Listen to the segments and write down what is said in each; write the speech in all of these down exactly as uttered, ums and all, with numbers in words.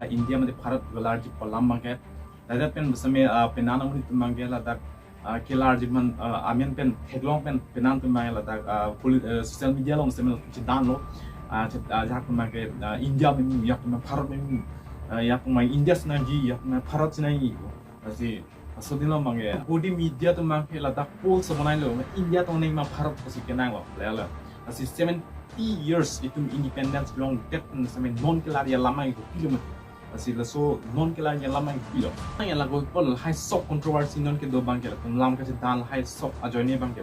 India mate Bharat kelarji pu alam abangke. Ladak pen besame, ah, penang amonit atum abangke ladak, ah, kelarji man, ah, amen pen theklong pen penang atum abangke ladak, ah, poli-, ah, social media along besame chedanlo. Ah, chet-, ah, ajahak atum abangke, ah, India meme, ajahak atum Bharat meme, ah, ajahak atum India si nangji, ajahak atum Bharat si nangji. Lasi, laso adim along abangke Modi media atum abangke ladak poll si bonailo, India tong nangji ma Bharat pusi kenanglo, lele. Lasi seventy years itum independence longdet pen besame non kelari alam abangke kopilo mati. Lasi laso non kelari alam abangke kopilo. Yang lagu pol hai sok controversy non kedo abangke latum lam kachedan hai sok ajoine abangke.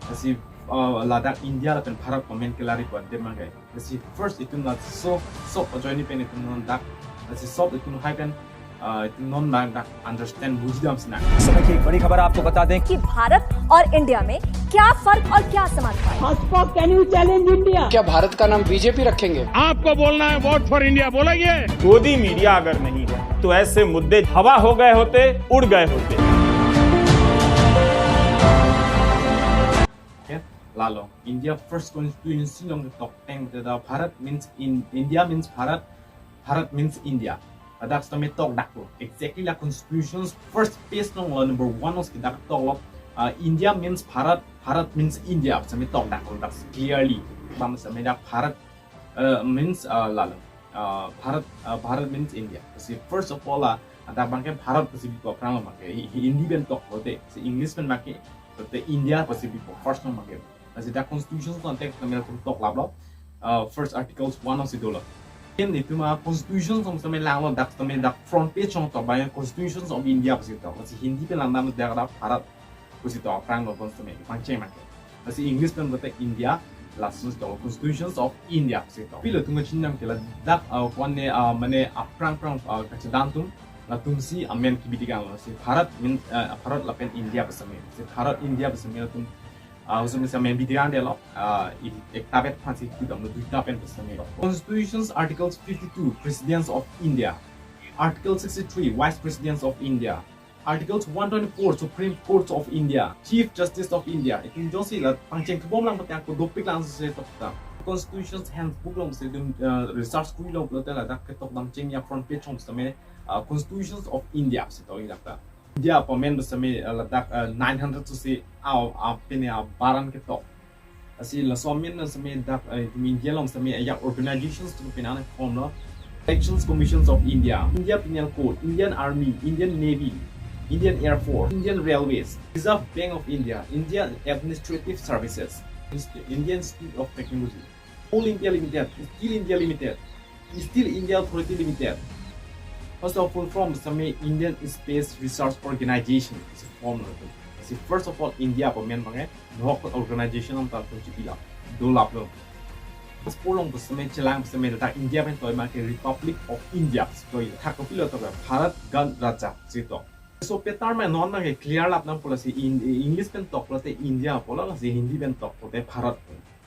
Lasi, uh, ladak India lapen Bharat amen kelari pu adim abangke. Lasi first itum laso sok ajoine pen itum non dak. Lasi sok itum hai pen, uh, itum non dak dak understand bujidam si nang. समय की एक बड़ी खबर आपको बता दें कि भारत और इंडिया में क्या फर्क और क्या समानता है। Hashfaq, can you challenge India? क्या भारत का नाम बीजेपी रखेंगे? आपको बोलना है वोट फॉर इंडिया, बोलेंगे। गोदी मीडिया अगर नहीं है तो ऐसे मुद्दे हवा हो गए होते, उड़ गए होते। Okay, lalo India first constituency along ketok teng te da Bharat means in, India means Bharat, Bharat means India. Ladak sitame tok daklo. Exactly la constitution's first page along lo number one along si dak toklo. Uh, India means Bharat, Bharat means India. Sitame tok daklo dak clearly. Bang sitame dak Bharat, uh, means, uh, lalo. Uh, Bharat, uh, Bharat means India. Si first of all la, ladak abangke Bharat pusi bipo aphrang lo abangke. Hi-, hi-, Hindi pen toklo te. Si English pen abangke, te India pusi bipo first lo abangke. Lasi dak constitution context sitame latum tok laplo. Uh, first articles one along si dolo. Then itum a constitution sitame langlo dak sitame dak front page along tok abang constitutions of India pusi tok. Lasi Hindi pen langdam dak dak Bharat pusi tok aphrang lo bonsitame pangcheng make. Lasi English pen bote India, laso tok constitutions of India pusi tok. Pilo itum kachinam ke ladak, uh, one, uh, mane aphrang aphrang, uh, kachedan atum latum si amen kebi dikanglo. Si Bharat means, uh, Bharat lapen India besame. Si Bharat India besame latum, uh, usum si amen bi dikangdelo, uh, i-, ekta bet aphansi kedamlo, duita pen besame. Constitution's Articles fifty-two, Presidents of India. Article sixty-three, Vice Presidents of India. Articles one twenty-four, Supreme Courts of India, Chief Justice of India. Itum jongsi la pangcheng kebom lang pati ako dopik lang si tok ta. Constitution's Handbook along si itum, uh, research kuri lo pulote ladak ketok damcheng ya front page along sitame, uh, Constitutions of India si tok dak ta. India pu amen besame, uh, ladak, uh, nine hundred si, uh, uh, pine, uh, baran ketok. Lasi laso amen sitame dak, eh, itum India along sitame ajak organizations atum penang form lo. Elections Commissions of India, India Penal Code, Indian Army, Indian Navy, Indian Air Force, Indian Railways, Reserve Bank of India, Indian Administrative Services, Inst-, Indian Institute of Technology, Coal India Limited, Steel India Limited, Steel India Authority Limited. First of all, from sitame Indian Space Research Organization si form lo. Si first of all India pu amen abangke, nohok organization atum ta atum chipilap, dolaplo. Passport along pu sitame chelang pu sitame ta India pen toi abangke Republic of India si toi. Thak kopilo tok Bharat Ganrajya si tok. So petar me non abangke clear lap nangpo lasi in, English pen tok pulote India pulo lasi Hindi pen tok pulote Bharat.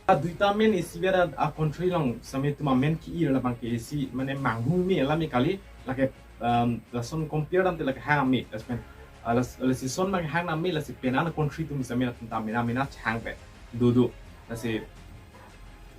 A duita amen isi vera a country along sitame itum amen ki-ir labangke isi mane manghumeme alam kali, lake, um, lason compare damte lake hang ame, lasi pen, uh, las-, lasi son abangke hang ame, lasi penang country atum sitame latum ta mena mena chang pe. Do do. Lasi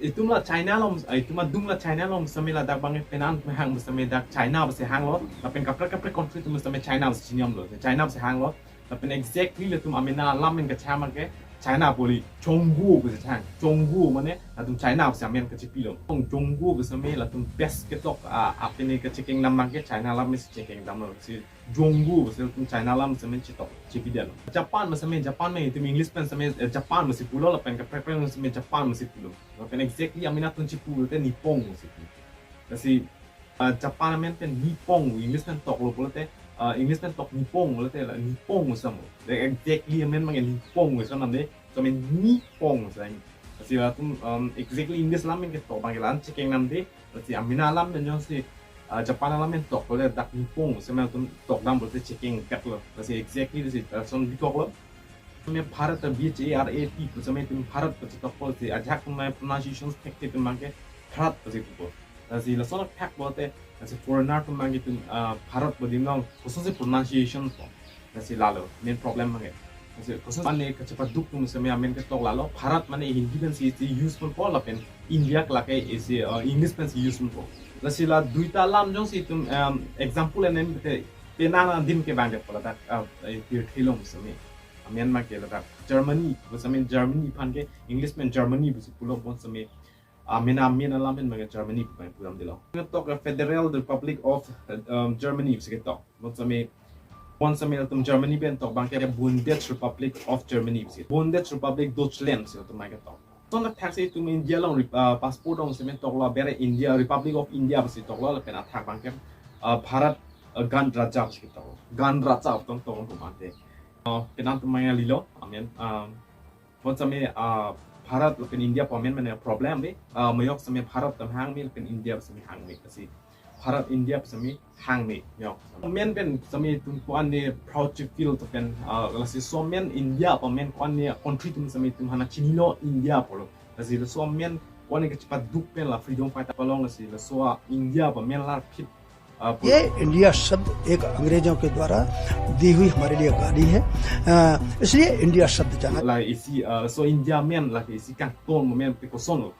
itum la China along, uh, itum adung la China along sitame ladak abangke penang hang sitame dak China pusi hanglo, lapen kaprek kaprek country atum sitame China pusi chiniamlo, China pusi hanglo. Lapen exactly latum amena alam amen kachehang abangke China pu li, Zhongguo pusi chehang. Zhongguo mane latum China pusi amen kachepilo. Zhongguo pu sitame latum best ketok, ah, apine kachekeng dam abangke China alam amen si chekeng damlo. Si Zhongguo pu sitame latum China alam sitame chetok, chepidetlo. Japan pu sitame, Japan amen itum English pen sitame, eh, Japan pusi pulo, lapen kaprek kaprek sitame Japan pusi pulo. Lapen exactly amena atum chepu pulote Nippon pusi pu. Lasi, ah, Japan amen pen Nippon, English pen toklo pulote, ah, English pen tok Nippon pulote la Nippon pu sitame. Exactly amen abangke Nippon pu sitame de, sitame Nippon pu sitame. Lasi latum, um, exactly English alam amen ketok abangke la-an chekeng damde, lasi amena alam amen jongsi, ah, Japan alam amen tok pulote dak Nippon pu sitame latum tok dam pulote chekeng ketlo. Lasi exactly lasi, ah, lason bikoklo. Sitame Bharat, B H A R A T pu sitame itum Bharat pu chetokpo lasi ajahak atum pronunciation thekthek atum abangke Bharat pusi pupo. Lasi lason thak pulote, lasi foreigner atum abangke itum, ah, Bharat pu adim along kosonsi pronunciation po. Lasi lalo main problem abangke. Lasi koson mane kachepaduk atum seme amen ketok lalo, Bharat mane Hindi pensi isi use ponpo lapen India ke lake isi, uh, English pensi use ponpo. Lasi la duita alam jongsi itum, um, example enen te penang adim ke bang de pola dak, uh, eh, pirthe along seme. Amen ma ke ladak Germany, bonseme Germany aphan ke English pen Germany pusi pulo bonseme, ah, mena mena alam pen ma ke Germany pu pu damdelo. Tok ke Federal Republic of, um, Germany pusi ketok. Bonseme, bonseme itum Germany pen tok bang ke Bundesrepublik of Germany pusi. Bundesrepublik Deutschland pusi itum ma ketok. Ton athak si itum India along rep-, ah, passport along seme toklo bere India, Republic of India pusi toklo lapen athak bang ke, ah, Bharat, ah, Ganrajya pusi toklo. Ganrajya tong tong pu mate. Ah, penang atum ma ke lilo, amen, ah, bonseme, ah, Bharat lapen India pu amen mane problem de, ah, meyok seme Bharat atum hangme lapen India seme hangme, lasi Bharat India seme hangme yok. Amen pen seme itum ko-an ne proud to feel to pen, ah, lasi laso amen India pu amen ko-an ne country atum seme itum hana chinilo India pulo. Lasi laso amen ko-an ne kachepaduk pen la freedom fighter pu along, lasi laso a India pu amen la phit, ah, pu- ये इंडिया शब्द एक अंग्रेजों के द्वारा दी हुई हमारे लिए गाली है। अ, इसलिए इंडिया शब्द जाना। La isi, ah, laso India amen la isi kangton amen te koson lo.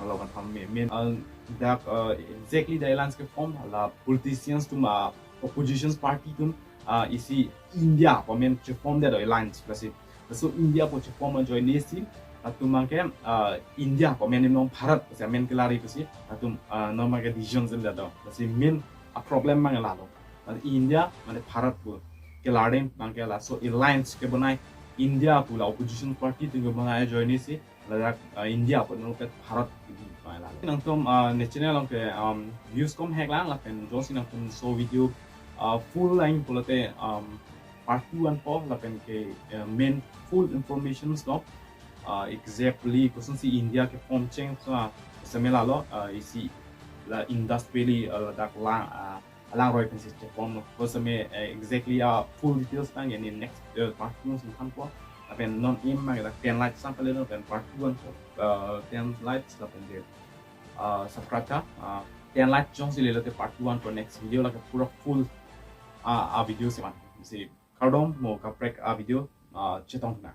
Lapu amen, amen, ah, dak, ah, exactly the alliance keform, la politicians atum, ah, oppositions party atum, ah, isi India pu amen cheform det alliance, lasi laso India pu cheform ajoine si latum ma ke, ah, India pu amen inong Bharat pusi amen kelari pusi latum, ah, non ma ke decision sim det do. Lasi main a problem ma ke lalo. Mane India mane Bharat pu kelar ding ma ke laso alliance kebonai, India pu la opposition party atum kebonai ajoine si ladak, ah, India pu nangpet Bharat pu ma lalo. Nangtum, ah, ne channel along ke, um, views kom hek lang lapen jongsi nangtum laso video, ah, full line pulote, um, part two anpo lapen ke, eh, main full informations lo, ah, exactly kosonsi India keform cheng so, ah, seme lalo, ah, isi la Indus Valley, ah, ladak la, ah, alangroi pensi cheform lo. Koseme, eh, exactly, ah, full details abang ke ne next, eh, part two si thanpo. Lapen non aim ma ke dak ten likes sam pale lo, lapen part two anpo, ah, ten likes lapen ke, ah, subscribe tha, ah, ten likes jongsi lelo te part two anpo next video lake pura full, ah, a video si man. Si kardom mo kaprek a video, ah, chetong na.